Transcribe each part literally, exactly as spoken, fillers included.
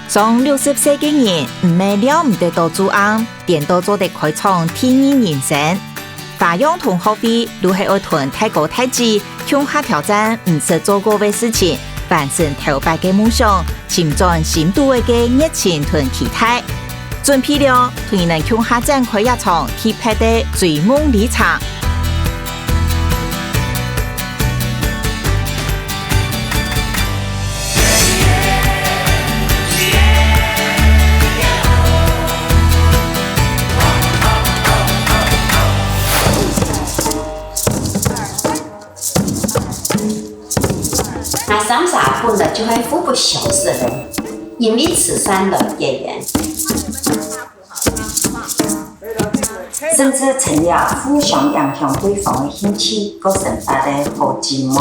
上六十歲个人，毋係尞毋得到做翁，顛倒做得開創第二人生。花樣同學會就係愛同大哥大姊共下挑戰毋識做過个事情，完成頭擺个夢想，尋轉心肚个熱情同期待。準備了，同你等共下展開這場特別个追夢旅程。 𠊎三儕本來就係互不相識个，因為慈善來結緣，甚至成了互相影響對方个興趣佮生活个好姊妹。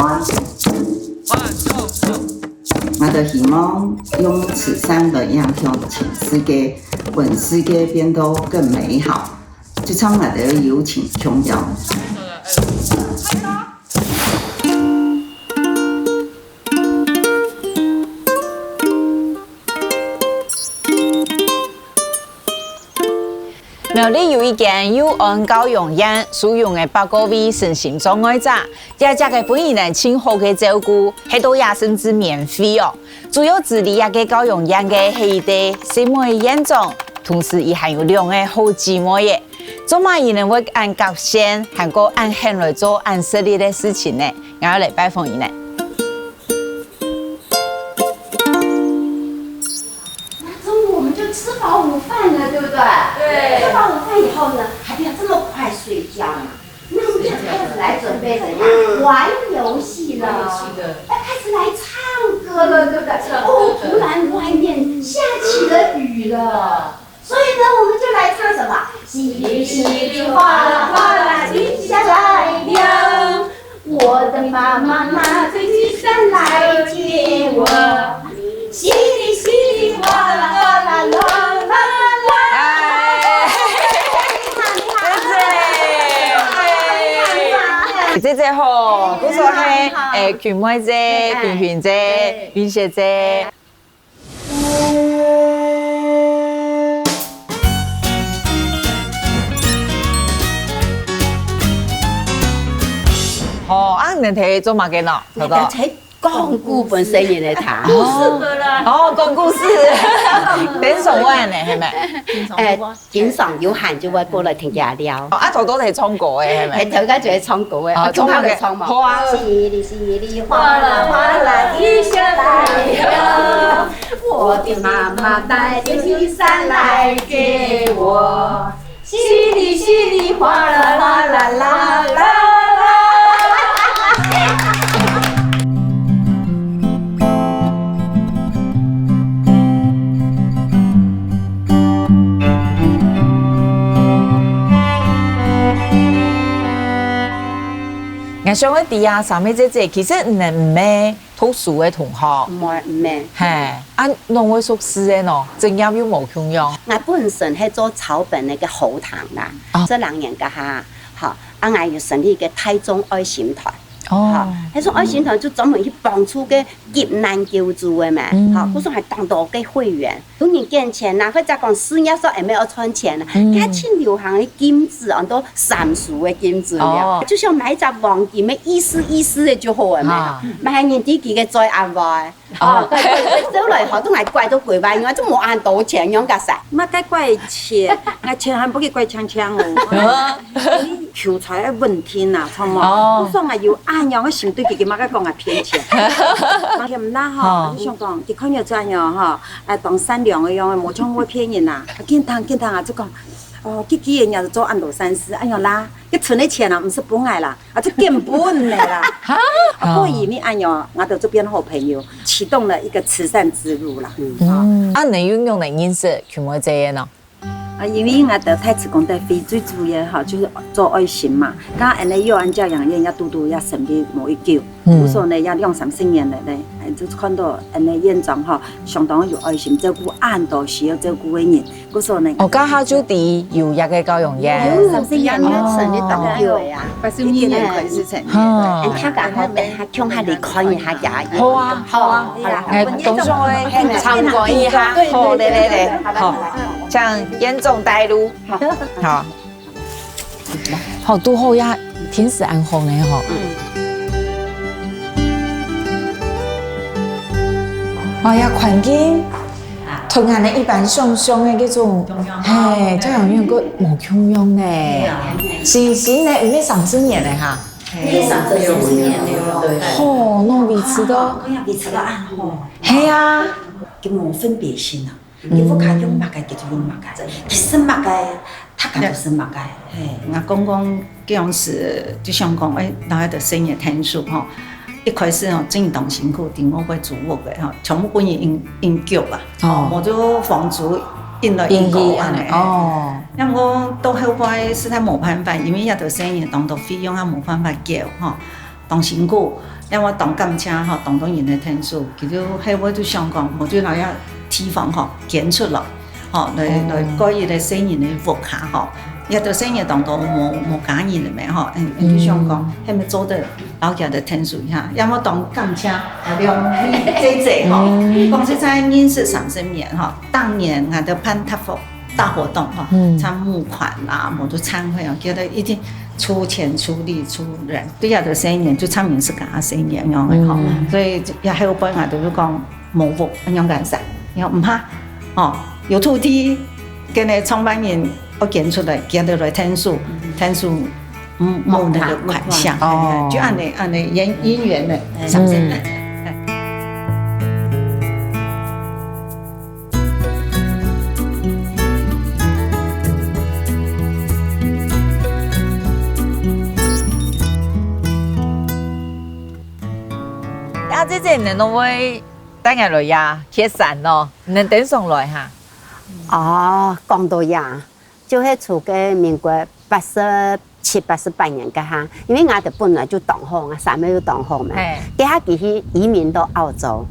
𠊎兜希望用慈善來影響全世界，分世界變到更美好，就像𠊎兜个友情共樣。 苗栗有一間佑安教養院，收容个百過位身心障礙者，這隻个分人盡好个照顧，係到這甚至免費哦。主要治理這个教養院个係一个細妹个院長，同時佢還有兩个好姊妹耶。 做麼个人會恁合線，還過恁肯來做恁實力个事情呢？𠊎愛來拜訪佢呢。那中午我們就吃飽午飯了，對不對？對。吃飽午飯以後呢，還不要這麼快睡覺嘛。那我們就開始來準備怎樣？玩遊戲了。玩遊戲的。要開始來唱歌了，對不對？唱歌的。哦，突然外面下起了雨了。 所以呢，我們就來唱什麼？淅瀝淅瀝嘩啦嘩啦，雨下來了。我的媽媽拿著雨傘來接我。淅瀝淅瀝嘩啦嘩啦啦啦啦。哎，真係，哎。姐姐好，故所係，哎，群妹姐、群群姐、云雪姐。 好，啊，你等在做麼个呢？頭頭。在講古分細人仔聽。故事的啦。哦，講故事。等上晚呢，係咪？哎，經常有閒就會過來聽佢聊。哦，啊，頭頭在唱歌个，係咪？哎，頭家就係唱歌个，哦，啊，唱歌个。唱歌唱嘛。好啊。淅瀝淅瀝嘩啦嘩啦，雨下來了。 我的媽媽帶著雨傘來接我，淅瀝淅瀝嘩啦嘩啦啦啦啦。𠊎想愛知啊，三妹姐姐，其實你們毋係 讀書个同學。毋會，毋係。嘿，啊，哪會熟識个呢？職業又無共樣。𠊎本身係做草本个一個後堂啦，哦。做兩年个哈，好，啊，𠊎有成立一個台中愛心團。哦。好，台中愛心團就專門去幫助个急難救助个嘛，嗯。好，故所還當多个會員，有人捐錢啦，或者講事業上也無愛賺錢啦，嗯。佢盡流行个金紙，很多閃爍个金紙，有沒有？哦。就像買一隻黃金个意思意思个就好了嘛。啊。 買人知佢个嘴恁壞。哦。哦，對，對，對，走來好，都還怪到鬼吧，因為這無恁多錢，用个啥？麼个怪錢？𠊎錢還不如怪強強哦。啊。你求財愛穩定啊，知無？哦。我說𠊎有恁樣个心對佢，佢麼个講𠊎騙錢？而且毋那吼，哦。你想講，佢看你這樣吼，哎，當善良个樣，無像會騙人啊。啊，簡單簡單啊，就講，哦，佢既然人家做恁多善事，哎呀啦，佢存个錢啊，毋使分𠊎啦。 啊，就根本个啦。哈？啊，過因為恁樣，𠊎兜就變好朋友，啟動了一個慈善之路啦。嗯。嗯，啊，你又仰般認識群妹姐个呢？啊，因為𠊎兜大慈功德會最主要吼，就係做愛心嘛。該恁呢，幼安教養院也堵堵也成立無幾久，嗯。故所呢，也兩三十年了呢，哎，就看到恁呢院長吼，相當有愛心，照顧恁多需要照顧个人。故所呢，哦，該下就知有一個教養院。有，三十年了，成立當久了啊。八十二年開始成立。哦。哎，大家好，等下共下來看一下呀。好啊，好啊。好啦，哎，董事長，哎，參觀一下。好，來來來，好，請院長帶路。 好。好，堵好呀，天時恁好呢吼。哎呀，環境，同𠊎等一般想像个該種，嘿，教養院个無共樣呢。新新呢，有沒有三十年了哈？有三十年了，對。吼，那維持到，維持到恁好。嘿呀。就無分別心啊。 你屋下用麼个，佢就用麼个；佢食麼个，大家就食麼个。嘿，𠊎公公該樣時就想講，哎，老弟个生意𢯭手吼，一開始吼，真當辛苦，在外背租屋个吼，全部分人應應繳啦，哦，無就房租應來應過恁呢。哦，那麼講到後背實在無辦法，因為這兜生意當多費用也無辦法繳吼。 當辛苦，因為當感謝吼，當多人个𢯭手，佢就後尾就想講，無就拿這地方吼捐出來，吼，來來蓋一個細人个屋下吼，這兜細人當多無無家人了咩吼，嗯，就想講，係毋係做得摎佢兜𢯭手一下，因為當感謝，啊，兩位姐姐吼，講實在認識三十年吼，當年𠊎兜辦大活大活動吼，參募款啦，無就餐會哦，佢兜一定出錢出力出人。 對啊，就細人，就參人自家細人樣个吼。所以也後背𠊎兜就講無屋，恁樣个事，你講毋怕，吼，有土地，跟个創辦人愛捐出來，捐出來𢯭手，𢯭手，嗯，募那個款項，哦，就恁呢恁呢因因緣呢，三十年。 呀，姐姐，你等會帶𠊎來呀，去山哦，你等登上來哈。哦，講到呀，就係在該民國八十七、八十八年該下，因為𠊎兜本來就當好，𠊎三妹就當好嘛。該下佢去移民到澳洲，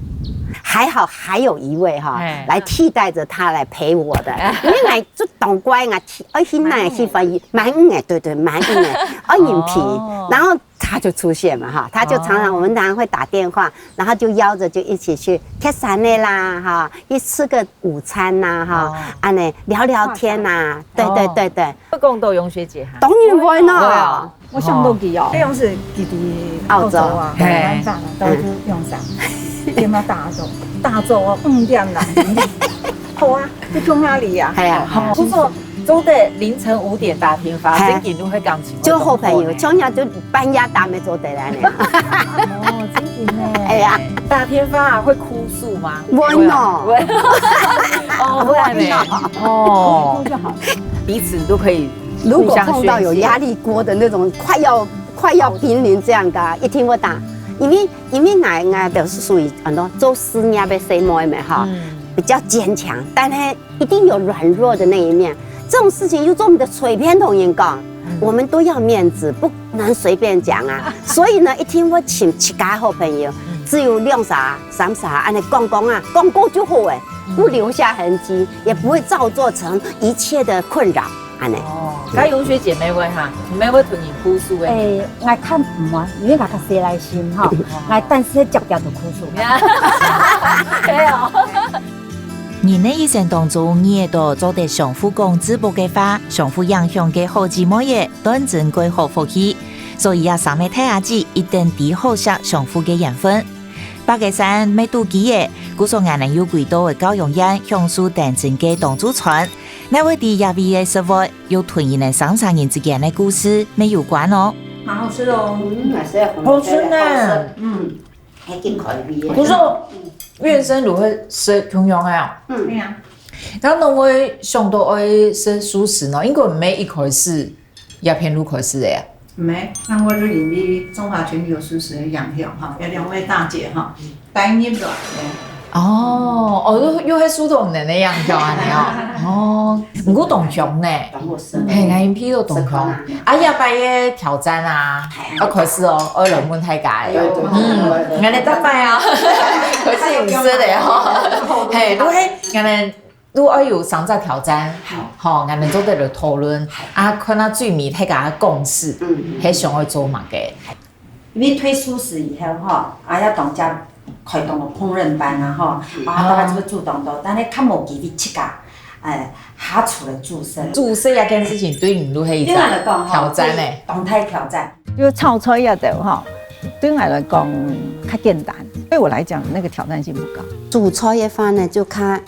還好還有一位哈，來替代著他來陪我的，因為𠊎就當乖，𠊎去，愛去哪去翻譯，滿五个，對對，滿五个，愛人陪，然後他就出現嘛哈，他就常常我們常常會打電話，然後就邀著就一起去爬山的啦哈，去吃個午餐吶哈，恁呢聊聊天吶，對對對對。會講到容雪姐哈？當然會呢。 我想到佢哦，這樣是佢在澳洲啊，嘿，晚上啊，到處用上，點啊打坐，打坐哦，五點啦，好啊，就去那裡啊。哎呀，好，就說做得凌晨五點打電話，嘿，正經都會感情，就好朋友，從小就半夜打沒做得來呢。哦，真的呢。哎呀，打電話啊，會哭訴嗎？會哦，會，哦，會呢，哦，就好，彼此都可以 如果碰到有壓力鍋的那種，快要快要瀕臨這樣的，一定會打。因為因為𠊎𠊎都是屬於很多做事業的細妹嘛哈，比較堅強，但是一定有軟弱的那一面。這種事情又做毋得隨便同人講，我們都要面子，不能隨便講啊。所以呢，一定會請自家好朋友，只有兩儕、三儕，恁呢講講啊，講過就好誒，不留下痕跡，也不會造作成一切的困擾。 恁呢。哦，該容雪姐妹會哈，妹會同你哭訴誒。誒，𠊎較毋會，因為𠊎較細耐心哈，𠊎但是會接接就哭訴。對哦。人个一生當中，遇著做得相互講祝福个話，相互影響个好姊妹仔，當真蓋好福氣。所以啊，三个大阿姊一定知好惜相互个緣分。八个山乜堵幾个，故所𠊎等又歸到教養院享受當真个當晝餐。 哪位知這位个食物又同佢等三儕人之間个故事乜有關哦。蠻好吃的哦。嗯，還是要很好吃的。好吃呢。好吃，嗯，還挺可以的。不是，院生如何食共樣个啊？嗯。對啊。然後呢，𠊎想到愛食素食呢，應該毋係一開始 這片路開始个啊？毋係，𠊎就因為中華全旅遊素食个影響哈，有兩位大姐哈，帶入來个。哦，哦，又，又係樹洞人个樣子啊，你哦。哦，毋過當香呢。當好食。嘿，𠊎皮都當香。食看啊。啊，下擺个挑戰啊，嘿。要開始哦，我來問大家个。對，對，對，嗯，對，對。𠊎等逐擺啊，開始毋識个吼。嘿，都係，𠊎等都愛有三隻挑戰，吼，𠊎等做得來討論，啊，看下最尾大家个共識，嗯。係想愛做麼个。 因為退休時以後吼，啊，也當加開動了烹飪班啊吼，嗯。啊，大家就會煮當多，但係較無機會自家，哎，下廚來煮食。煮食這件事情對你都係一個對我來講吼，挑戰呢。當大挑戰。就炒菜這兜吼，對我來講較簡單，對我來講那個挑戰性不高。煮菜个話呢，就較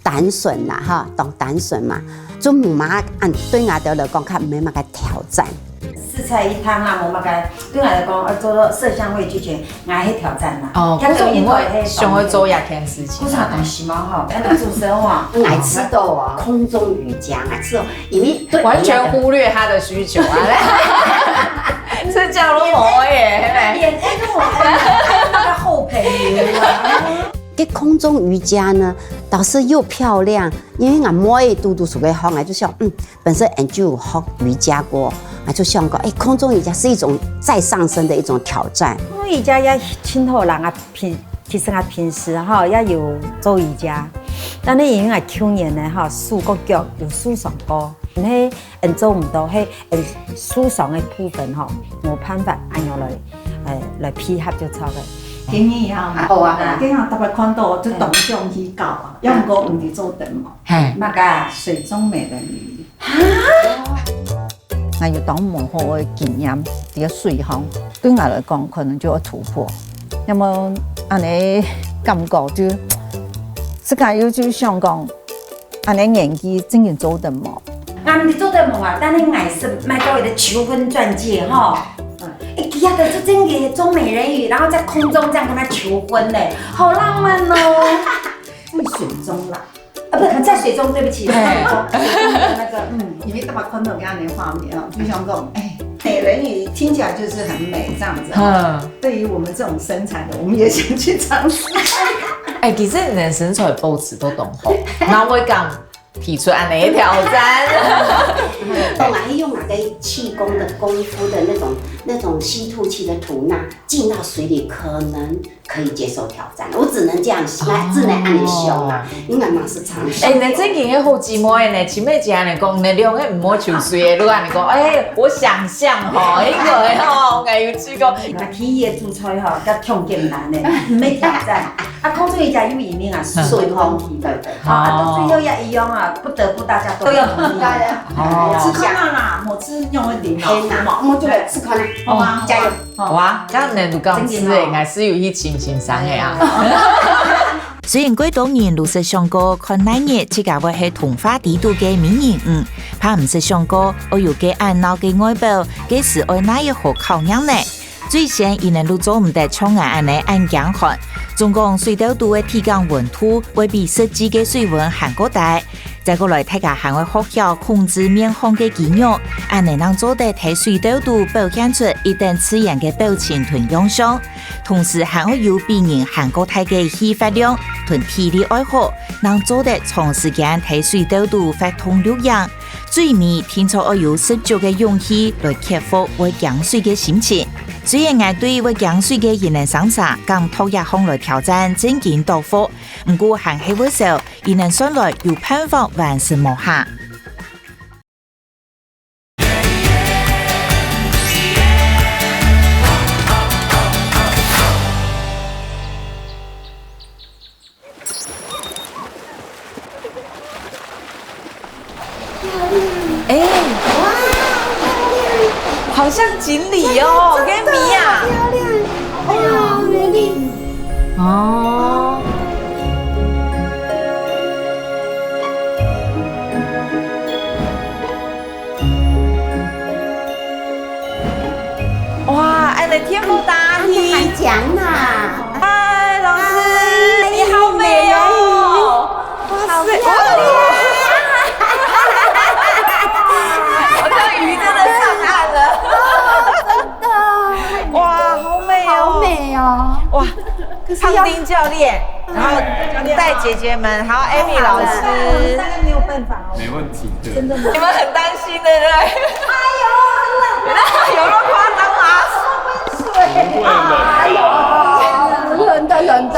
單純啦，哈，當單純嘛，就無麼个，對𠊎兜來講，較無麼个挑戰。四菜一湯啊，無麼个，對𠊎來講，愛做到色香味俱全，𠊎係挑戰啦。哦，可是毋會想要做這件事情啊。不是啊，當時嘛吼，那個煮食啊，愛試著啊，空中瑜伽，愛試著，因為對完全忽略他的需求啊，這叫做無耶，嘿。連那個我還那個後培啊。 這空中瑜伽呢，倒是又漂亮，因為𠊎妹仔堵堵熟个吼，𠊎就想，嗯，本身俺就有學瑜伽過，𠊎就想講，哎，空中瑜伽是一種再上升的一種挑戰。空中瑜伽也盡好啦，𠊎平，其實𠊎平時吼也有做瑜伽，但係因為𠊎舊年呢吼，手个腳有受傷過，因為 嗯，做毋到，係，嗯，受傷个部分吼，無辦法恁樣來，呃，來配合就著个。建議哈，好啊，好啊。建議大家看到就當想去搞啊，要毋過毋知做得無？嘿。麼个？水中美人魚。哈？𠊎有當無好个經驗，這個水吼，對𠊎來講可能就要突破。那麼恁樣感覺就，自家又就想講， 恁樣年紀正經做得無？啊，你做得無啊？但係𠊎係買到一個求婚鑽戒吼。嗯。哎，佢啊，就真个做美人魚，然後在空中這樣跟他求婚呢，好浪漫哦。在水中啦。啊，不是，在水中，對不起。哎。那個，嗯，因為大家看到恁樣个畫面哦，就想講，哎，美人魚聽起來就是很美這樣子哦。嗯。對於我們這種身材的，我們也想去嘗試。哎，其實你的身材保持都當好，那我講 提出恁樣个挑戰。懂了，用那個氣功的功夫的那種，那種吸吐氣的吐納，進到水裡可能可以接受挑戰。我只能這樣想，只能恁樣想啊。哦。你幹嘛是嘗試？哎，你正經个好姊妹呢，姊妹姐恁樣講，你兩個毋好泅水个，你恁樣講，哎，我想像吼，那個吼，𠊎有試過。那第一個煮菜吼，較強簡單个，毋係挑戰。啊，空中瑜伽有移民啊，順風，對，對。 啊，啊，到最後也一樣啊，不得不大家都要同意。哦。試看啊啦，無試用个零哦。天哪，我們就來試看啦。好啊，加油。好啊，恁樣你就講係，正經哦。𠊎係有去尋先生个啊。雖然幾多人都係想過看哪日自家會係童話裡肚个美人魚，怕毋識想過，愛有个恁鬧个外表，該時愛哪一好考驗呢？ 最先佢等都做毋得像𠊎恁樣恁驚寒。總講水竇肚个體感溫度會比實際个水溫還過低。再過來，大家還愛學曉控制面項个肌肉，恁樣正做得在水竇肚表現出一等自然个表情同樣相。同時還愛有比人還過大个肺活量同體力愛好，正做得長時間在水竇肚活動錄影。 最尾定著愛有十足个勇氣來克服會驚水个心情。雖然𠊎對會驚水个人人生儕敢擇一項來挑戰正經倒伏，毋過還係會愁，佢等算來有辦法還係無下。 哎，哇，好漂亮！好像錦鯉哦，真的，跟米啊。真的好漂亮，哇，美麗。哦。哇，恁樣天不搭地。他們還講呢。嗨，老師，嗨，你好美哦。美人魚。 哇塞，好漂亮！好像魚真的上岸了。哦，真的。哇，好美哦。好美哦。哇，可是要胖丁教練，然后带姐姐们，还有 Amy 老师，大概没有办法哦。没问题的。真的吗？你们很担心，对不对？哎呦，很冷啊。有那么夸张吗？不会冷的。哎呦，冷的，冷的。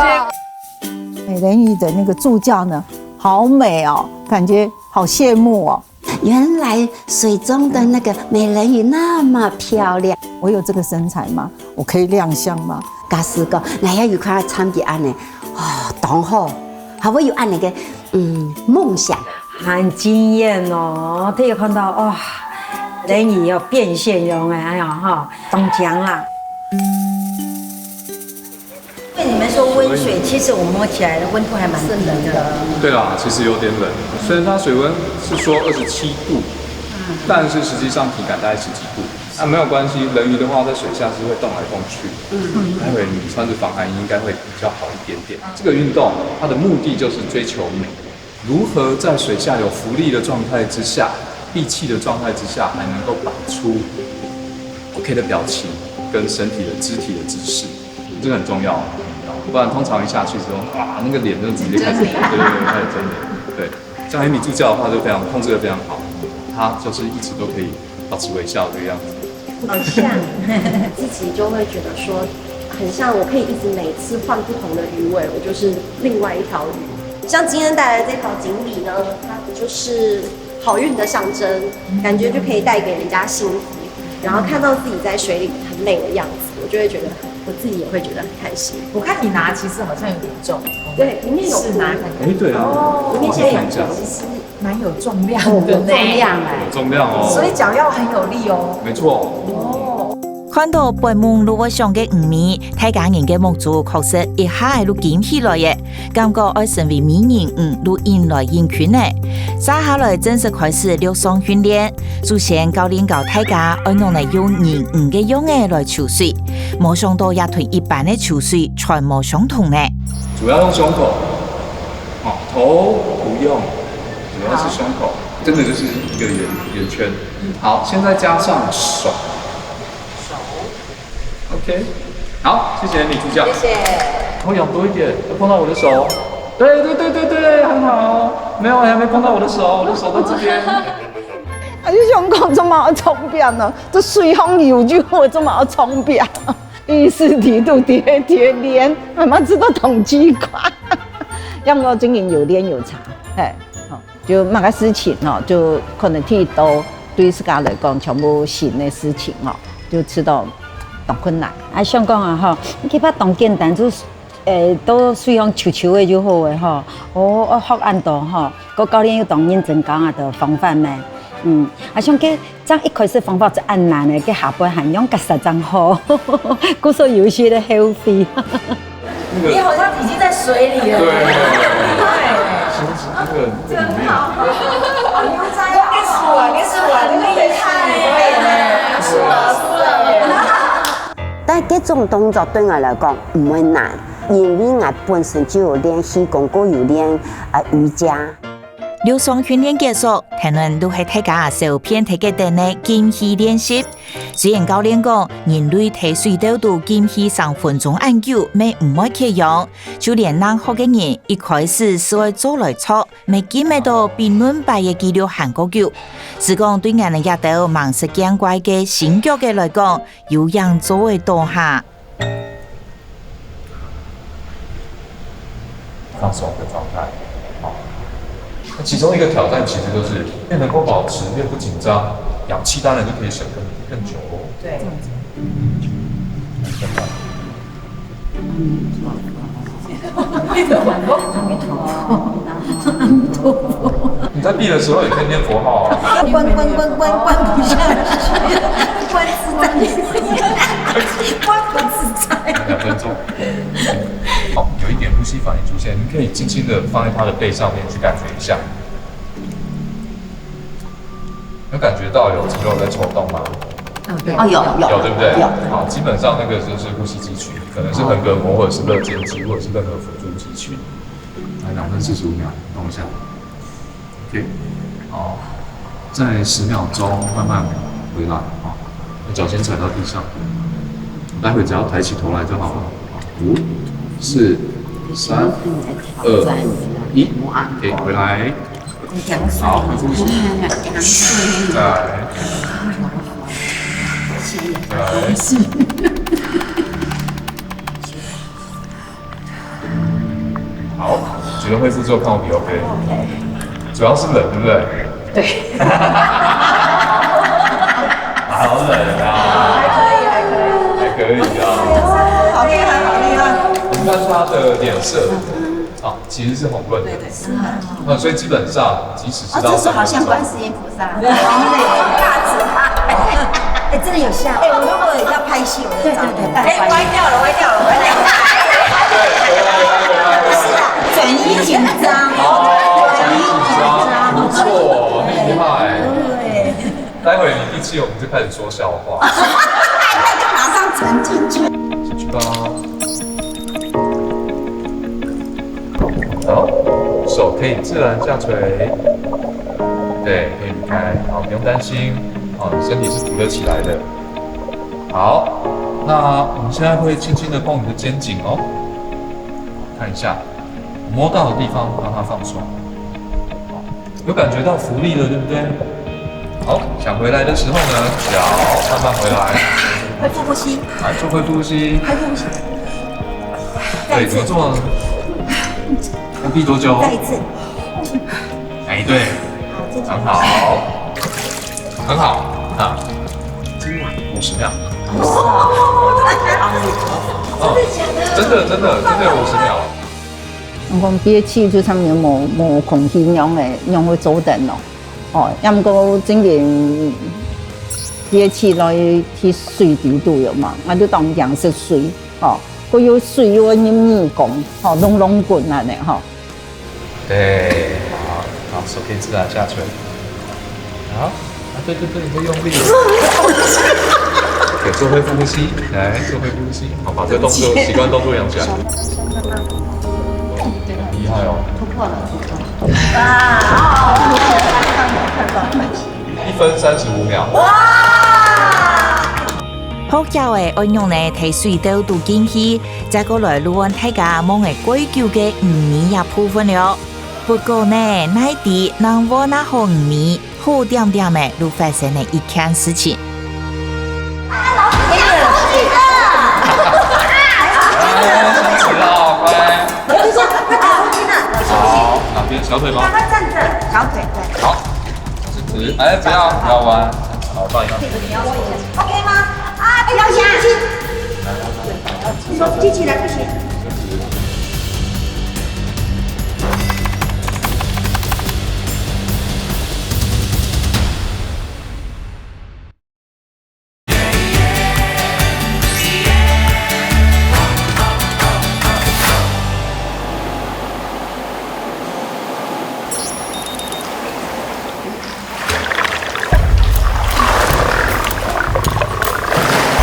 美人鱼的那个助教呢，好美哦，感觉好羡慕哦。原来水中的那个美人鱼那么漂亮。我有这个身材吗？我可以亮相吗？假使讲，那要有看到参加安呢，哦，当好，还会有安那个，嗯，梦想。很惊艳哦，特别看到，哇，人鱼要变现用哎，哎呀哈，中奖啦。对你们说温水，其实我摸起来的温度还蛮低的。对啦，其实有点冷，虽然它水温是说二十七度，但是实际上体感大概十几度。那没有关系，人鱼的话在水下是会动来动去，待会你穿着防寒衣应该会比较好一点点。这个运动它的目的就是追求美，如何在水下有浮力的状态之下、闭气的状态之下，还能够摆出 OK 的表情跟身体的肢体的姿势，这个很重要，不然通常一下去之后，哇，那个脸就直接开始，对对对，开始狰狞。对，像 Amy 助教的话就非常控制的非常好，他就是一直都可以保持微笑这个样子。好像自己就会觉得说，很像我可以一直每次换不同的鱼尾，我就是另外一条鱼。像今天带来的这条锦鲤呢，它就是好运的象征，感觉就可以带给人家幸福。然后看到自己在水里很美的样子，我就会觉得我自己也会觉得很开心。我看你拿其实好像有点重，对，里面有是拿看看，里面现在有其实蛮有重量的呢，重量哎，重量哦，所以脚要很有力哦。没错。哦，看到背夢路會想个魚尾，大家人个目珠確實一下就金起來耶，感覺愛成為美人魚就引來引群呢。接下來正式開始陸上訓練，首先教練教大家愛用來用人魚个樣仔來泅水，無想到也同一般个泅水全無相同呢。主要用胸口，好，頭不用，主要是胸口，真的就是一个圆圆圈。好，现在加上手，手，OK，好，谢谢你助教，谢谢。然后仰多一点，要碰到我的手，对对对对对，很好，没有，还没碰到我的手，我的手在这边。啊，就想讲，做么要冲边呢？这水好有就好，做么要冲边？意识提度跌跌连，慢慢知道统计款。要么经营有练有差，哎，好，就那个事情哦，就可能剃刀对自家来讲全部新的事情哦，就知道当困难。啊，想讲啊哈，你去拍当简单，就是，呃，都水上球球的就好了哈。哦，哦，学恁多哈，个教练又当认真讲啊的方法咩？嗯，啊，像个 这样一开始方法是恁难的，个下背还用个实正好，故所有一些的后悔。你好像已经在水里了。对，其实这个这个里面，哦，你又在，你是我，你是我，你厉害呢，是我，是我。但这种动作对我来讲唔会难，因为我本身就有练气功，过有练啊瑜伽。 陸上訓練結束，聽來就係大家小片體个等个禁氣練習。雖然教練講，人類在水底肚禁氣三分鐘恁久，乜毋會缺氧，就連恁學个人，一開始係會做來做，乜禁得到比輪擺个紀錄還過久。只講對𠊎等這兜吂識見怪个新腳个來講，有影做會到哈。 放松的状态。好，那其中一个挑战其实就是越能够保持越不紧张，氧气当然就可以省更更久哦。对，你在闭的时候也可以念佛号啊。关关关关关不下去，关自在，关不自在。两分钟。好，有一点呼吸反应出现，你可以轻轻的放在他的背上面去感觉一下。有感觉到有肌肉在抽动吗？嗯，对，哦，有有有，对不对？有。好，基本上那个就是呼吸肌群，可能是横膈膜，或者是肋间肌，或者是任何辅助肌群。来，两分四十五秒，动一下。OK，好，再十秒钟，慢慢回来啊。那脚先踩到地上，待会只要抬起头来就好了。五、四、三、二、一，可以回来。好，恢复。再来。再来。好，觉得恢复之后看我比 OK。主要是冷，对不对？对。好冷啊！还可以，还可以。还可以啊。好厉害，好厉害。我们看他的脸色，啊，其实是红润的。对，对，是。那所以基本上，即使是到哦，这时候好像观世音菩萨，大慈大悲。哎，真的有像。哎，我如果要拍戏，我就找你。对，对，对，哎，歪掉了，歪掉了，歪掉了。对，回来，回来，回来，回来。不是啦，转移紧张，哦，转移紧张，不错，厉害。对。待会你第七，我们就开始说笑话。那就马上沉进去。进去吧。好，手可以自然下垂。对，可以离开。好，不用担心。好，你身体是浮得起来的。好，那我们现在会轻轻地碰你的肩颈哦。看一下，摸到的地方让它放松。好，有感觉到浮力了，对不对？好，想回来的时候呢，脚慢慢回来。恢复呼吸。来，做恢复呼吸。恢复呼吸。对，再一次。怎么做呢？要闭多久？再一次。哎，对，好，这种。很好，很好，啊，五十秒。哦，真的，真的，真的有五十秒。 我讲憋气就像你无，无空气样个，样个做得咯。哦，也毋过正经憋气落去水底肚有嘛，啊就当然食水，哦，佢有水又入耳公，吼，隆隆滾啊呢，吼。对，好，好，手可以自然下垂。好，啊，对对对，你再用力。对，做恢复呼吸，来，做恢复呼吸，好，把这个动作，习惯动作养起来。很厉害哦。突破了，突破了。哇，哦，看到，看到。一分三十五秒。哇！好笑个，愛用呢，提水兜肚进去，再過來錄完大家望个蓋久个魚米這部分了。不過呢，哪知人無拿好魚米， 好恬恬个就發生了一件事情。哎，不要，乖。我就说，快点收心了。好，哪边？小腿吗？快站着，小腿，对。好，伸直。哎，不要，不要弯。好，放一放。你要握一下，OK吗？啊，不要压。你说举起来不行。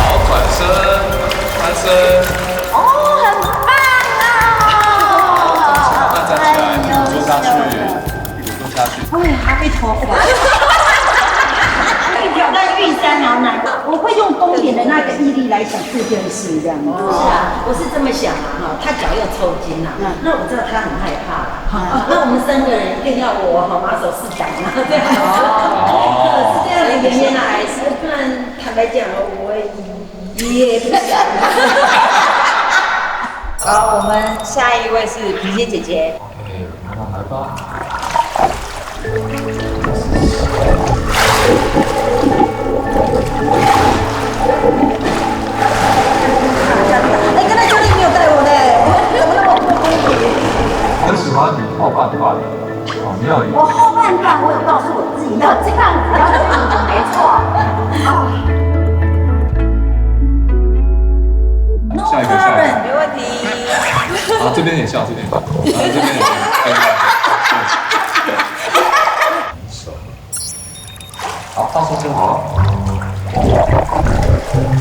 好，转身，翻身。哦，很棒啊！慢慢站起来，屁股坐下去，屁股坐下去。哎呀，被头发。挑战玉山好难，我会用公平的那个毅力来想这件事，这样子。是啊，我是这么想啊，哈，他脚又抽筋了，嗯。那我知道他很害怕了。 好，那我们三个人一定要我好马首是瞻啊，这样子。哦。是这样的原因啊，还是不然坦白讲哦，我也不想。好，我们下一位是萍姐姐。哎，来吧，来吧。 哎，刚才教练没有带我呢，怎么那么不公平？很喜欢你后半段，哦，没有。我后半段我有告诉我自己要这样子，要这样子，没错。哦。下一个，下一个。没问题。好，这边也笑，这边也笑，好，这边也笑。手。 好，放松就好了。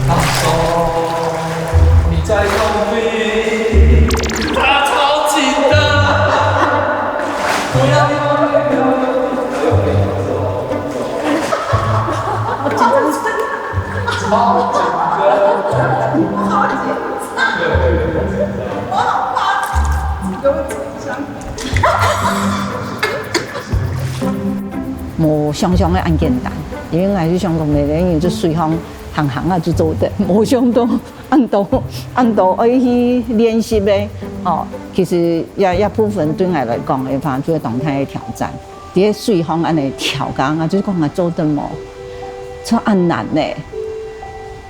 放松，你在用力，它超紧的，不要用力，不要用力，不要用力，超紧的，超紧的，对，对，对，对。無想像个恁簡單，因為𠊎就想講，每個人就水上行行啊就做得，無想到恁多恁多愛去練習个。哦，其實這這部分對𠊎來講个話，就係當大个挑戰。在水上恁樣跳啊，𠊎就講𠊎做得無？做恁難呢，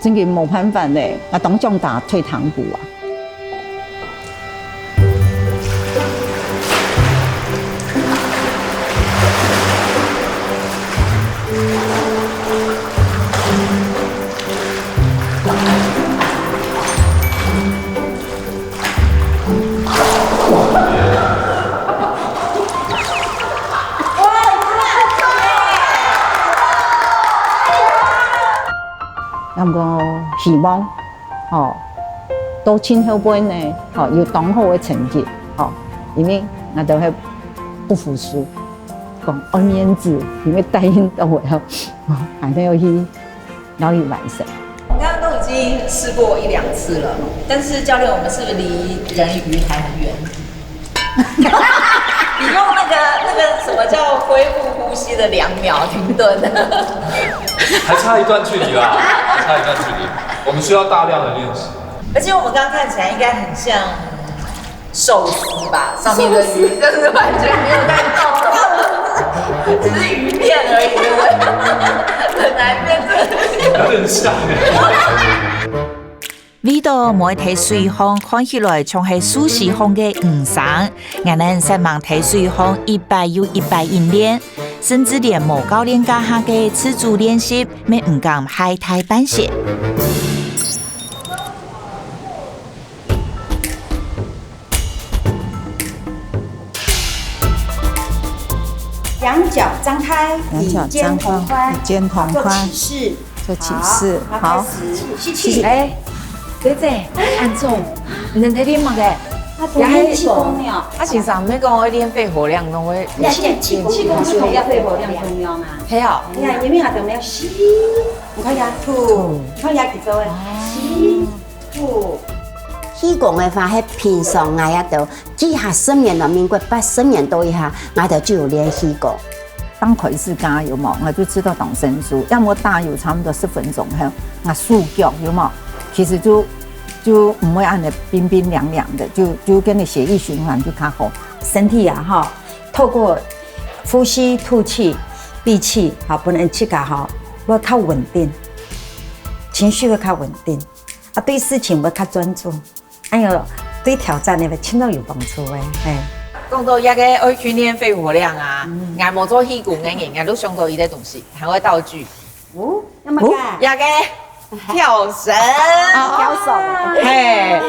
真个無辦法呢，𠊎當想打退堂鼓啊。 那麼希望，吼，到盡後背呢，吼，有當好个成績，吼，因為𠊎兜係不服輸，講愛面子，因為答應到了，還沒有去 然後去完成。我剛剛都已經試過一兩次了，但是教練，我們是不是離人魚還很遠？你用那個那個什麼叫恢復呼吸的兩秒停頓？還差一段距離啦，還差一段距離，我們需要大量的練習。而且我們剛剛看起來應該很像 壽司吧，上面的魚就是完全沒有在動，只是魚片而已，對不對？很難變成。有點像耶。為著毋會在水項看起來像係壽司項个魚生，𠊎等煞猛在水項一擺又一擺演練，甚至連無教練教下个自主練習，乜毋敢害大半仙。 兩腳張開，兩腳張開，與肩同寬，與肩同寬，做起勢。做起勢，好，好。好，開始吸氣。吸氣。哎，姐姐，恁重，你能在練麼个？啊，做氣功了。啊，先生，毋係講愛練肺活量，攏會，要練氣功，氣功就同樣肺活量共樣啊。係哦。你看，因為它怎麼樣？吸，你看它吐，吐。你看它節奏哎，哦。吸， 氣功个話，係平常𠊎兜，幾下十年到民國八十年代以下，𠊎兜就有練氣功。剛開始教有無？𠊎就知道當生疏，要麼打有差不多十分鐘後，𠊎手腳有無？其實就就毋會恁樣冰冰涼涼的，就就跟你血液循環就較好。身體啊，哈，透過呼吸、吐氣、閉氣，好，分人自家哈，會較穩定，情緒會較穩定。 啊，對事情會較專注。哎喲，對挑戰个會盡到有幫助个，嘿。講到這個愛訓練肺活量啊，嗯。𠊎無做氣功个人，𠊎都想到一個東西，還有道具。哦，那麼哦。這個跳繩。哦，跳繩。嘿，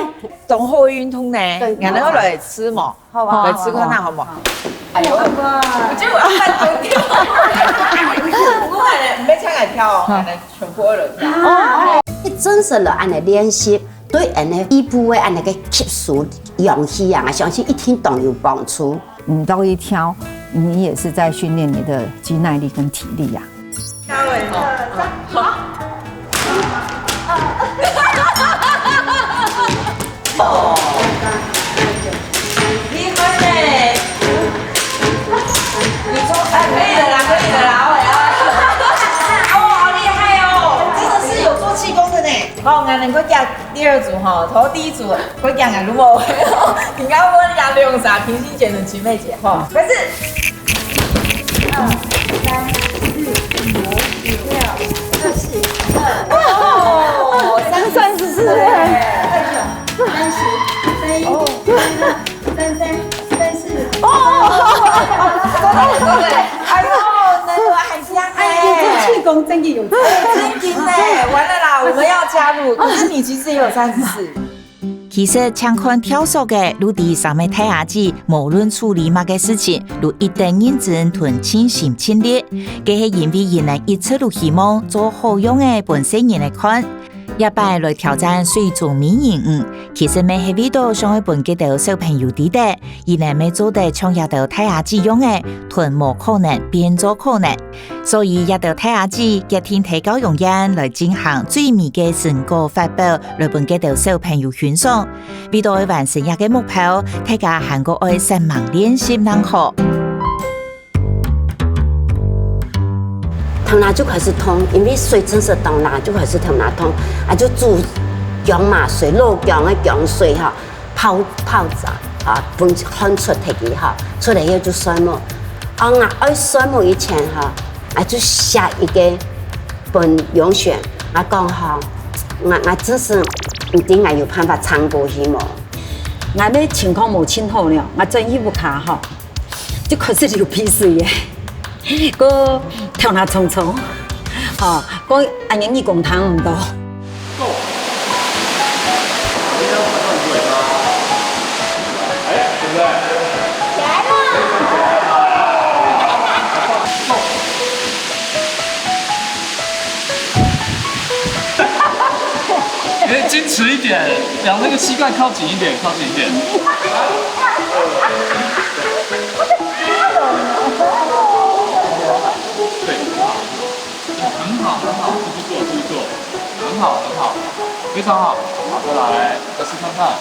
當好運動呢，對。𠊎等來試無？ 好啊，來試看看好無？好啊。哎喲，我就要慢動點。不過呢，毋係淨𠊎跳哦，𠊎等全部都有跳。哦，你真實來恁樣練習，對恁樣肺部个恁樣个吸收氧氣啊，相信一定當有幫助。你都一跳，你也是在訓練你的肌耐力跟體力呀。 厲害呢！你說，哎，可以了啦，可以了啦，好了。哦，好厲害哦！真的是有做氣功的呢。好，𠊎等過加第二組哈，頭第一組過加𠊎攏無，應該問一下兩儕平心姐跟青妹姐哈，開始。 二、三、四、五、六、二十、二。哦，三十四哎。二九、三十、三一、三二、三三、三四。哦，對，對，對，哎喲，那個很像哎。哎，你這氣功真的有差。真的呢，完了啦，我們要加入。可是你其實也有三十四。 其實淨看跳索个，就知三个大阿姊，無論處理麼个事情，就一定認真同盡心盡力。該係因為佢等一直都希望做好樣仔分世人來看。這擺來挑戰水中美人魚，其實乜係為著想愛分該兜小朋友知得，佢等乜做得像這兜大阿姊樣仔，同無可能變做可能。所以這兜大阿姊決定提到龍巖來進行最美个成果發表，來分該兜小朋友欣賞。為著愛完成這个目標，大家還過愛煞猛練習正好。 頭那就開始痛，因為水真實當熱就開始頭那痛，啊就煮薑嫲水，老薑个薑水哈，泡泡茶啊，分汗出忒去哈，出來以後就睡目。啊，𠊎愛睡目以前哈，啊就寫一个分永璇，𠊎講哈，𠊎𠊎真實毋知𠊎有辦法撐過去無？𠊎个情況無盡好了，𠊎轉去屋下吼， 就開始流鼻水耶，个頭那重重，吼，个恁樣耳公聽毋到。哎，坚持一点，往那个膝盖靠近一点，靠近一点。对，很好，很好，很好，继续做，继续做，很好，很好，非常好，好，再来，再试看看。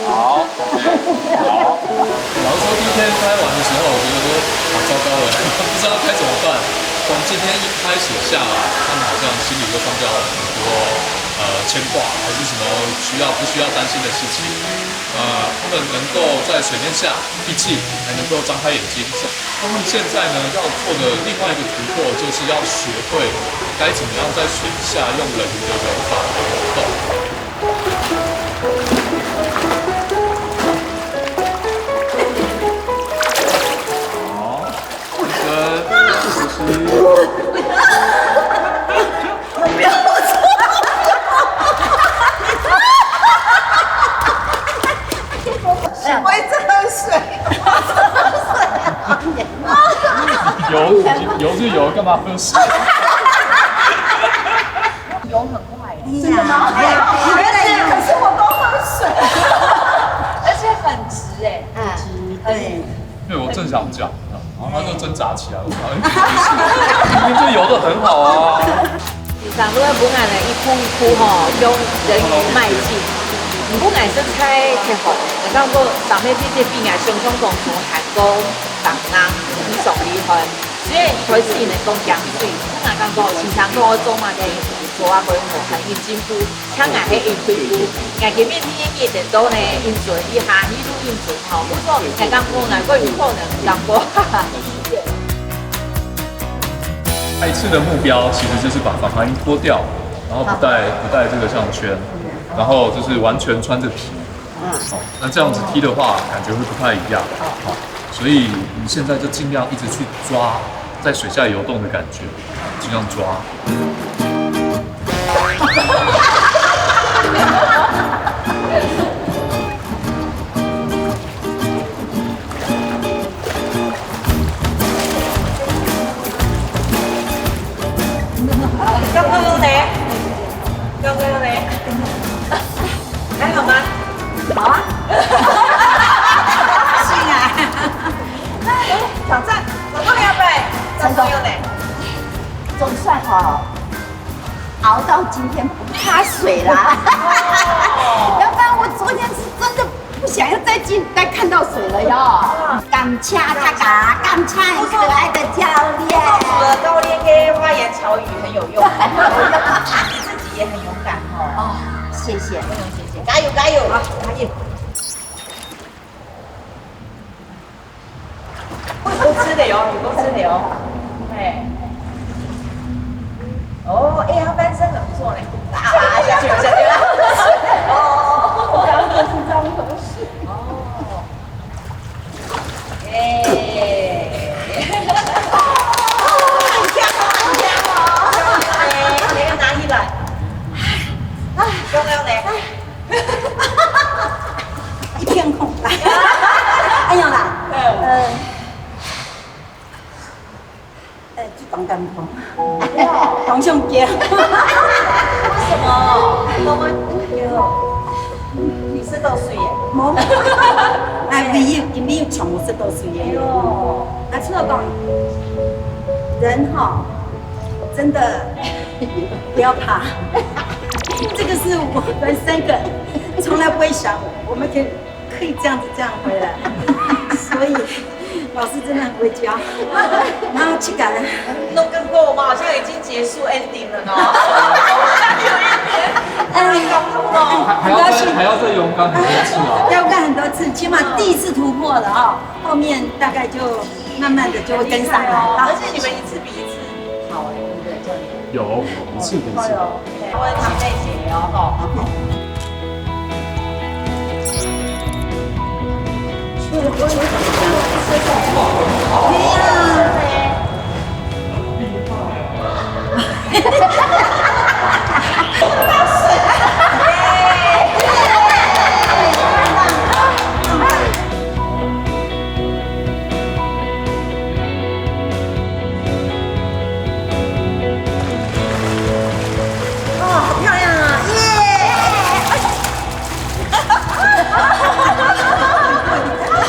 好，OK，好。老实说，第一天开完的时候，我觉得说，啊，糟糕了，不知道该怎么办。从今天一开始下来，他们好像心里会放掉很多，呃，牵挂，还是什么需要，不需要担心的事情。呃，他们能够在水面下闭气，还能够张开眼睛，他们现在呢，要做的另外一个突破，就是要学会该怎么样在水下用人鱼的游法来游动。好，跟四十。 我一直喝水。游，游就游，干嘛喝水？游很快耶。真的吗？哎呀，可是我都喝水。而且很直哎。嗯，对。对，我正想讲，然后他就挣扎起来，我说，哎，不是，明明就游得很好啊。 平常都會分𠊎等一步一步吼，向人魚邁進。毋過𠊎實在忒好，𠊎感覺三个姐姐比𠊎想像當中還過當硬，非常厲害。雖然開始佢等講驚水，但𠊎感覺平常講愛做麼个，做啊會好，還有進步。像𠊎係一步一步，𠊎今日第一日等到呢，應酬一下，一路應酬吼，毋過𠊎感覺𠊎个有可能感覺，哈哈。 下一次的目标其实就是把防寒衣脱掉，然后不带不带这个项圈，然后就是完全穿着皮。哦，那这样子踢的话，感觉会不太一样。好，所以你现在就尽量一直去抓在水下游动的感觉，尽量抓。 刚刚呢？刚刚呢？还好吗？好啊。是啊。挑战，总共还要背，成功。总算哈，熬到今天不怕水啦。哦。要不然我昨天是真的 不想要再进，再看到水了哟。感谢大家，感谢很可爱的教练。告诉了教练个花言巧语很有用，你自己也很勇敢哦。哦，谢谢。谢谢，加油加油！好，加油！多吃点哦，你多吃点哦。哎。哦，哎，他翻身很不错呢。啊，下去了，下去了。哦，我刚刚就是这样东西。哦。哎。很香哦，很香哦。哎，那个拿起来。哎，刚刚呢？ 一片空白。哎呀啦，嗯。呃，呃，就当感动，当想叫。哦，我们有，你是多岁耶？没。哎，没有，没有穷，我是多岁耶。哎呦，啊，这个讲，人哈，真的不要怕。这个是我们三个从来不会想，我们可以可以这样子这样回来，所以老师真的很会教。然后去感恩，弄更多，我们好像已经结束 ending 了呢，好像有一点，哎，感动哦。还还要再还要再勇敢很多次哦。要干很多次，起码第一次突破了啊，后面大概就慢慢的就会跟上来啊。而且你们一次比一次好哎，对不对？这样子。有，一次比一次。哎呦，我们姐妹姐哦，吼。哦，好漂亮啊！耶！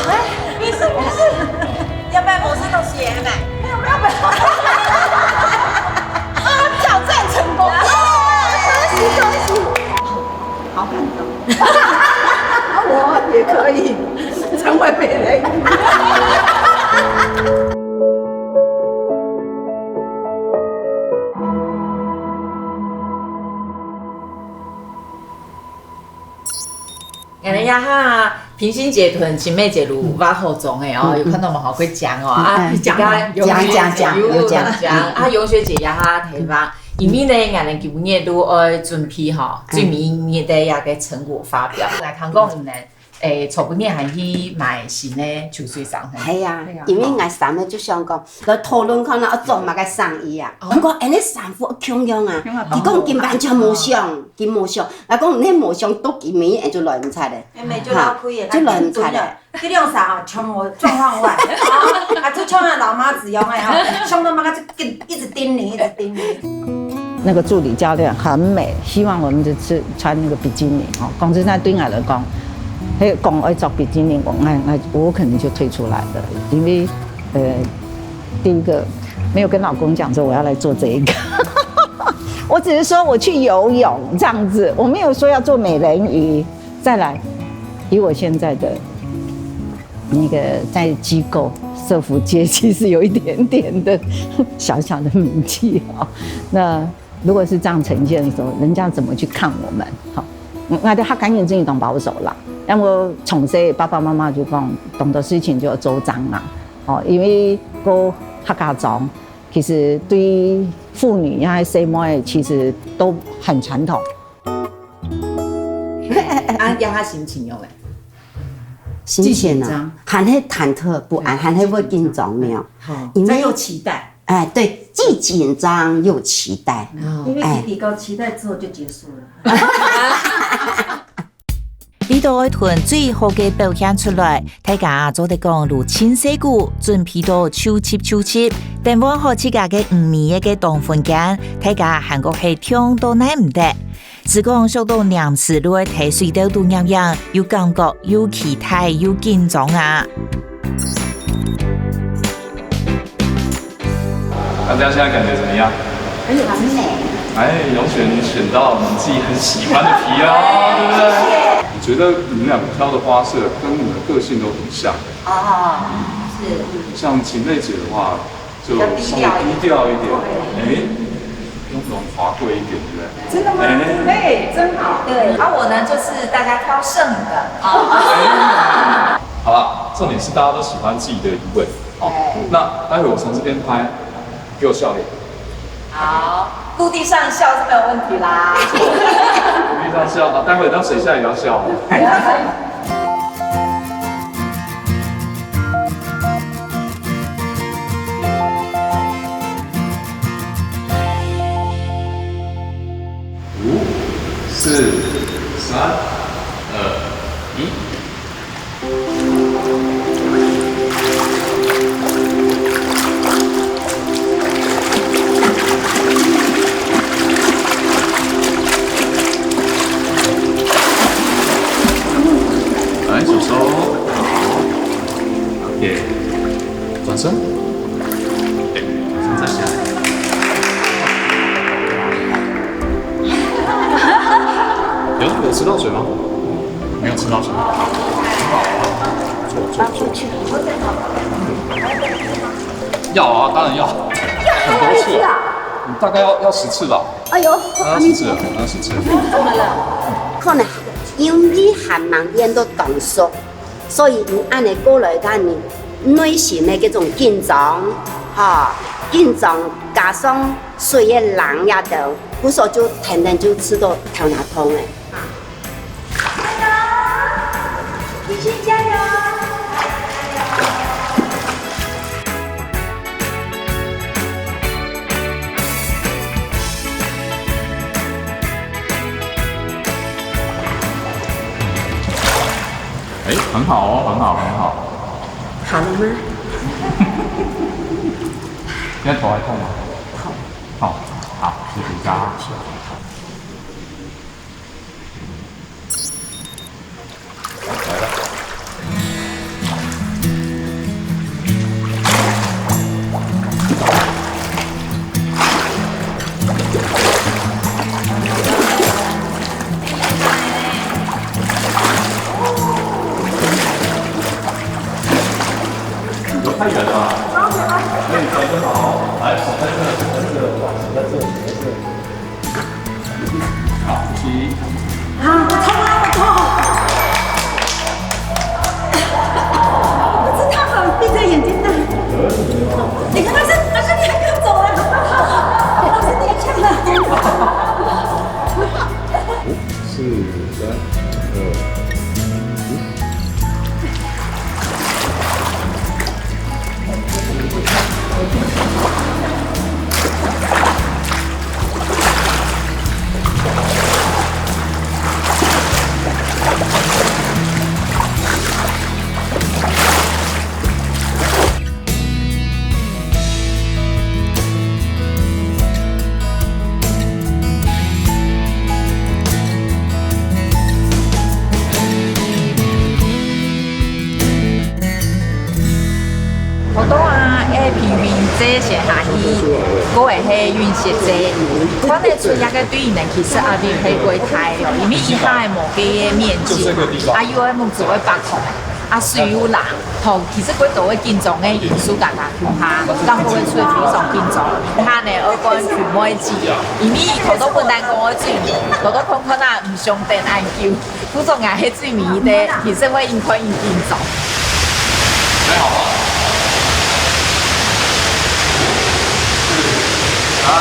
哎，没事没事，要不要我是东西也买？没有没有没有。啊，挑战成功！耶，恭喜恭喜！好感动。我也可以成为美人鱼。𠊎等這下平心姐同青梅姐都畫好妝个哦，有看到無？好會講哦啊！講講講講，有講啊，永雪姐這下頭髮，因為呢，𠊎等今日都愛準備吼，最尾日个一個成果發表。來看講呢，誒，昨晡日還去買新个秋水衫。係啊，因為𠊎三个就想講，來討論看啊，愛做麼个生意啊。毋過，恁呢衫褲共樣啊，佢講佢完全無想，佢無想。 𠊎講你無想到今晡日就來毋出咧，妹妹就老開咧，就來毋出咧。這兩儕啊，全部狀況外，啊，就像那老媽子一樣哎哈，想到麼个就跟一直叮嚀，一直叮嚀。那個助理教練很美，希望我們就是穿那個比基尼哦。講真的，對我來講，嘿，講愛著比基尼，我我我我可能就退出來了，因為呃，第一個沒有跟老公講說我要來做這一個，我只是說我去游泳這樣子，我沒有說要做美人魚。再來，以我現在的那個在機構社福界，其實有一點點的小小的名氣哦。那如果是這樣呈現的時候，人家怎麼去看我們？好，嗯，𠊎兜客家人真係當保守啦。因為從細爸爸媽媽就講，當多事情就要周章啦。哦，因為過客家庄，其實對婦女呀、細妹，其實都很傳統。啊，這下心情樣咧？心情啊，既緊張，還係忐忑不安，還係會緊張呢。好，因為再又期待。哎，對，既緊張又期待。哦。因為弟弟講期待之後就結束了。你都愛同最好个表現出來，大家做得講如親細姑，準備到手接手接，等換好自家个五米个當分間，大家還過係暢到耐毋得。 只講想到黏時就愛在水兜肚䀴䀴，又感覺又期待又緊張啊！大家現在感覺怎麼樣？很有質感。哎，永璇，你選到你自己很喜歡的皮哦，對不對？我覺得你們兩個挑的花色跟你們個性都很像。哦，是。像秦妹姐的話， 就稍微低調一點，哎，用這種華貴一點，對不對？真的嗎？哎。哎，真好。對，啊，我呢，就是大家挑剩的。哎。好了，重點是大家都喜歡自己的魚尾。哦，哎。那待會我從這邊拍，給我笑臉。好，顧地上笑是沒有問題啦。沒錯，顧地上笑，好，待會到水下也要笑哦。 五、四、三、二、一。真？哎，先站起来。有，有吃到水吗？没有吃到水。很好啊，不错，不错，不错。要啊，当然要，很多次啊。你大概要，要十次吧。哎呦，大概要十次了，大概要十次。怎么了？可能因為還吂練到當熟，所以你恁呢過來，但你內心个這種緊張，哈，緊張加上水个冷也等，故所就天天就試著頭那痛个。 加油！繼續加油！哎，很好哦，很好，很好。好了嗎？現在頭還痛嗎？痛。痛，好，謝謝大家。 太远了。那你调整好，来，手在这，手在这，手在这，手在这。 好，呼吸。啊，我痛啊，我痛！我知道，闭着眼睛的。你看，老师，老师，你还没有走啊？老师，你还没有走啊？五、四、三、二、一。 好多啊，愛平平這些下去，過會係運勢這，看得出這個對人其實壓力係過大哦，因為一下無个面子，啊又愛目珠會發紅，啊水又冷，吼，其實過多會緊張个因素加加共下，當然會出非常緊張。一下呢，愛講佢妹子，因為好多本來講愛水，好多空空啊，毋想等恁久。 副總啊，係最尾个，其實會應該已經走。還好嗎？三、二、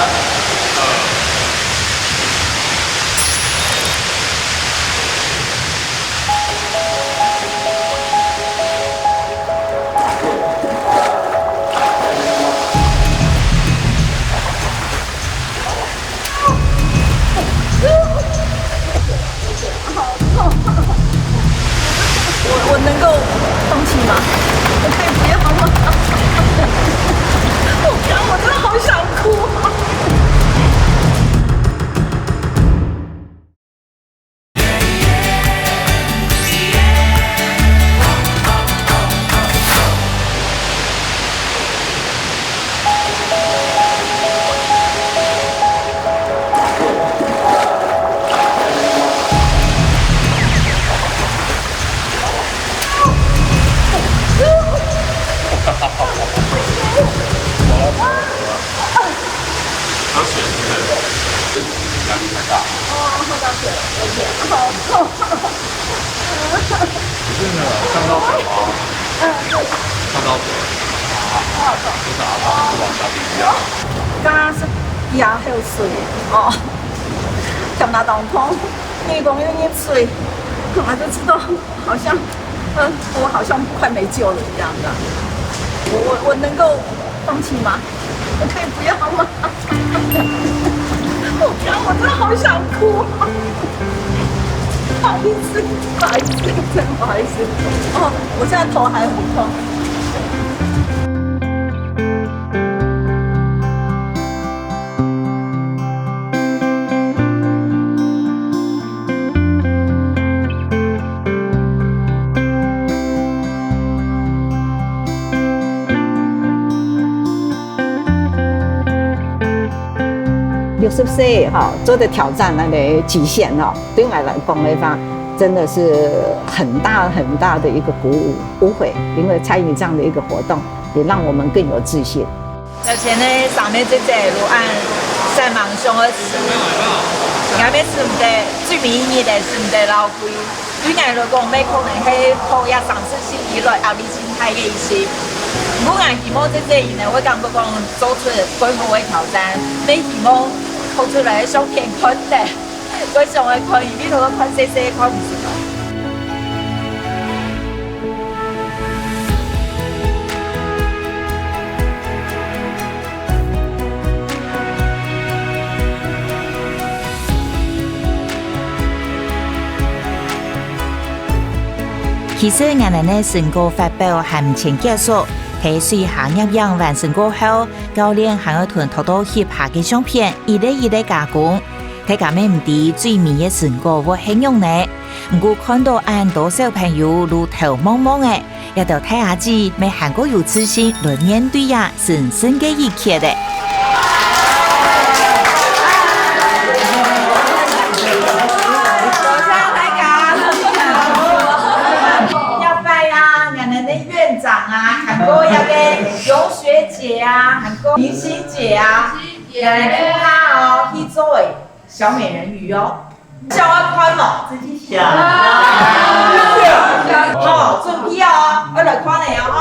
我，我能夠放棄嗎？我可以不要嗎？我不要，我真的好想哭啊！ 喝水，对不对？压力太大。哦，喝到水了，有点，好痛。不是呢，看到水吗？嗯，对。看到水。啊，就是阿爸是往下滴一样。刚刚是压口水，哦，看到当痛，你讲要入水，我就知道 好像，呃，我好像快没救了一样的。我，我，我能够放弃吗？我可以不要吗？我不要，我真的好想哭啊！不好意思，不好意思，真的不好意思。哦，我现在头还很痛。六十歲哈，做得挑戰那個極限哈，對我來講的話，真的是很大很大的一個鼓舞，不會，因為參與這樣的一個活動，也讓我們更有自信。頭前呢，三位姐姐就恁煞猛想愛試，𠊎乜試毋得，最尾一日个試毋得老貴。對𠊎來講，乜可能係抱這三十歲以來壓力盡大个一次。毋過𠊎希望姐姐佢呢，會感覺講做出蓋好个挑戰，乜希望拍出來个相片看得，蓋想愛看，因為頭先看細細看毋出來。 其實𠊎等个成果發表還毋曾結束，在水下攝影完成過後，教練還愛同擇到合適个相片一個一個加工。大家乜毋知最尾个成果會係仰呢？毋過看到恁多小朋友就頭濛濛个， 這兜大阿姊乜還過有自信來面對這神聖个一刻咧。多謝大家。這擺啊，𠊎等个院長啊，還過這個游學姐啊，還過明心姐啊，也來看下哦，去做欸。 小美人魚哦。想要看無？自己想。好，準備哦，要來看了哦，吼。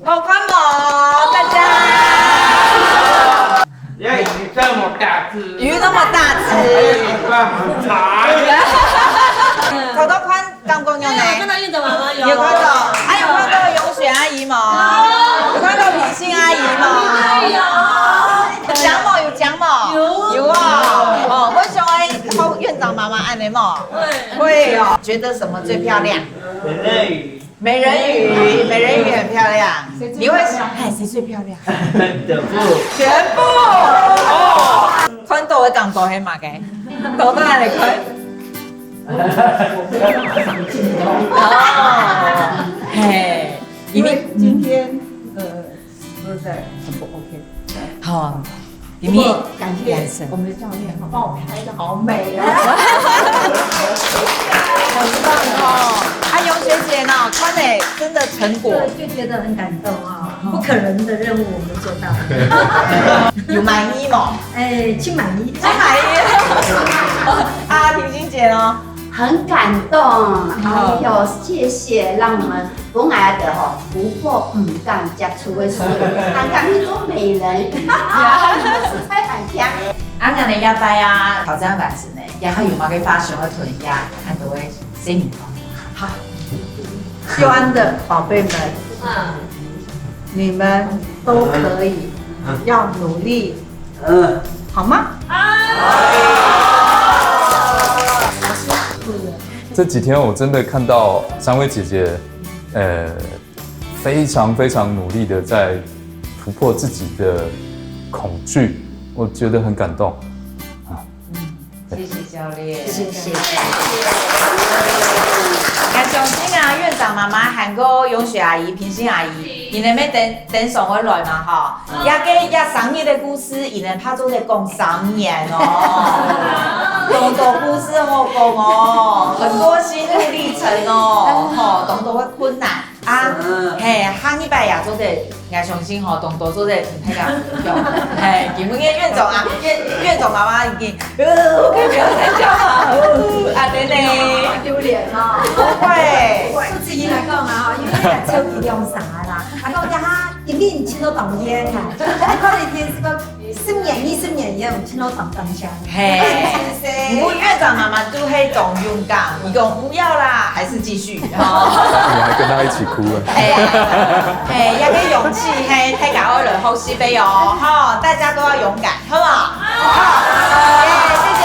好看無？大家。哎，魚這麼大隻。魚那麼大隻。哎，尾巴很長。頭頭看，感覺仰呢？有看到院長媽媽有。有看到，啊，有看到游學阿姨無？有看到明心阿姨無？有。有講無？有講無？有。有哦。哦，會想愛學院長媽媽恁呢無？會。會哦。覺得什麼最漂亮？人類魚。 美人魚，美人魚很漂亮。你會，哎，誰最漂亮？全部。全部。哦，看到个感覺係麼个？講到哪裡看？哦，嘿，因為今天，呃，實在很不OK。好， 因為不過感謝我們的教練，幫我拍得好美啊。很棒哦。啊，游學姐呢，看了真的成果。對，就覺得很感動啊，不可能的任務我們做到了。有滿意無？哎，盡滿意。盡滿意。啊，婷婷姐呢？很感動，哎呦，謝謝，讓我們 本來个吼，突破毋敢接觸个事，還敢去做美人，實在很強。啊，𠊎等這擺啊，挑戰完成呢，也還有麼个話想愛同這恁多个細人講？好。秀安的宝贝们，你们都可以，要努力，好吗？这几天我真的看到三位姐姐，呃，非常非常努力的在突破自己的恐惧，我觉得很感动。谢谢教练。谢谢。那相信啊，院长妈妈還過永雪阿姨、平心阿姨，你們等等上會來嘛哈？這個這生日的故事，你們怕做得講三年哦，當多故事好講哦，很多心路歷程哦，吼，當多个困難啊，嘿，下一擺也做得，𠊎相信吼，當多做得，大家，嘿，今晡日院長啊，院院長媽媽已經。呃，我可以不要再叫了。呃，啊，等等。丟臉哦。不會。就自己來講啊，因為超級兩三啦，啊，講一下，一面聽到當煙啊，可能天是個十年、二十年以後聽到當當香。嘿，不過院長媽媽都係當勇敢，你講不要啦，還是繼續哈。你還跟他一起哭了。嘿，嘿，這個勇氣，嘿，大家愛來學習个哦，哈，大家都要勇敢，好不好？好，耶，謝謝